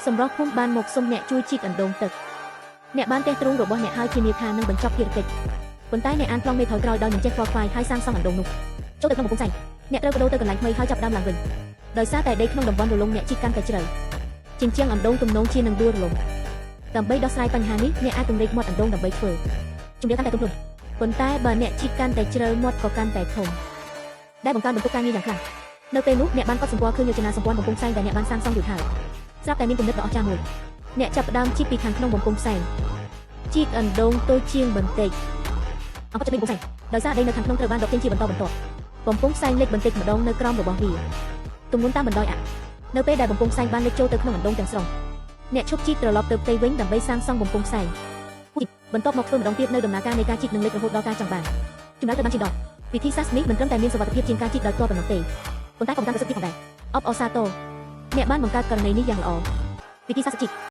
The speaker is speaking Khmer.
សម្រស់ភូមិបានមកសុំអ្នកជួយជីកអណ្ដូងទឹកអ្នកបានទះទ្រូងរបស់អ្នកហើយធានាថានឹងបញ្ចប់ភារកិច្ចប៉ុន្តែអ្នកអានប្លង់មេថយក្រោយដោយមិនចេះខ្វល់ខ្វាយហើយសាងសង់អណ្ដូងនោះចូលទៅក្នុងកំពង់សែងអ្នកត្រូវបដូរទៅកន្លែងថ្មីហើយចាប់ផ្ដើមឡើងវិញដោយសារតែដីក្នុងតំបន់រលុងអ្នកជីកកាន់តែជ្រៅជញ្ជាំងអណ្ដូងទំនងជានឹងដួលរលំដើម្បីដោះស្រាយបញ្ហានេះអ្នកអាចពង្រីកមាត់អណ្ដូងដើម្បីធ្វើជំរាបកាន់តែទន់ភ្លន់ប៉ុន្តែបើអ្នកជីកកាន់តែជ្រៅមាត់ក៏កាន់តែធំដែលបង្កើនបន្ទុកការងារយ៉ាងខ្លាំងនៅពេលនោះអ្នកបានកត់សម្គាល់ឃើញយចនាសម្ព័ន្ធបំពង់ផ្សែងដែលអ្នកបានសាងសង់រួចហើយស្រាប់តែមានគំនិតដ៏អស្ចារ្យមួយអ្នកចាប់ផ្ដើមជីកពីខាងក្នុងបំពង់ផ្សែងជីកអណ្ដូងតូចជាងបន្តិចអង្គចិត្តមានបំពង់ផ្សែងដោយសារដីនៅខាងក្នុងត្រូវបានដកចេញជាបន្តបន្ទាប់បំពង់ផ្សែងលិចបន្តិចម្ដងនៅក្រោមរបស់វាទម្ងន់តាមបណ្ដោយអនៅពេលដែលបំពង់ផ្សែងបានលិចចូលទៅក្នុងអណ្ដូងទាំងស្រុងអ្នកឈប់ជីកត្រឡប់ទៅផ្ទៃវិញដើម្បីសាងសង់បំពង់ផ្សែងបន្ទាប់មកធ្វើម្ដងទៀតនៅដំណើរការនៃការជីកនឹងលិចរហូតដល់ការចង់បានចម្រើនទៅបានជាដល់វិធីសាស្ត្រនេះមិនត្រឹមតែមានសុវត្ថិភាពជាងការជីកដោយផ្ទាល់ប៉ុណ្ណោះទេប៉ុន្តែក៏បង្កើនប្រសិទ្ធភាពផងដែរអបអរសាទរអ្នកបានបង្កើតករណីនេះយ៉ាងល្អវិធីសាស្ត្រជីក។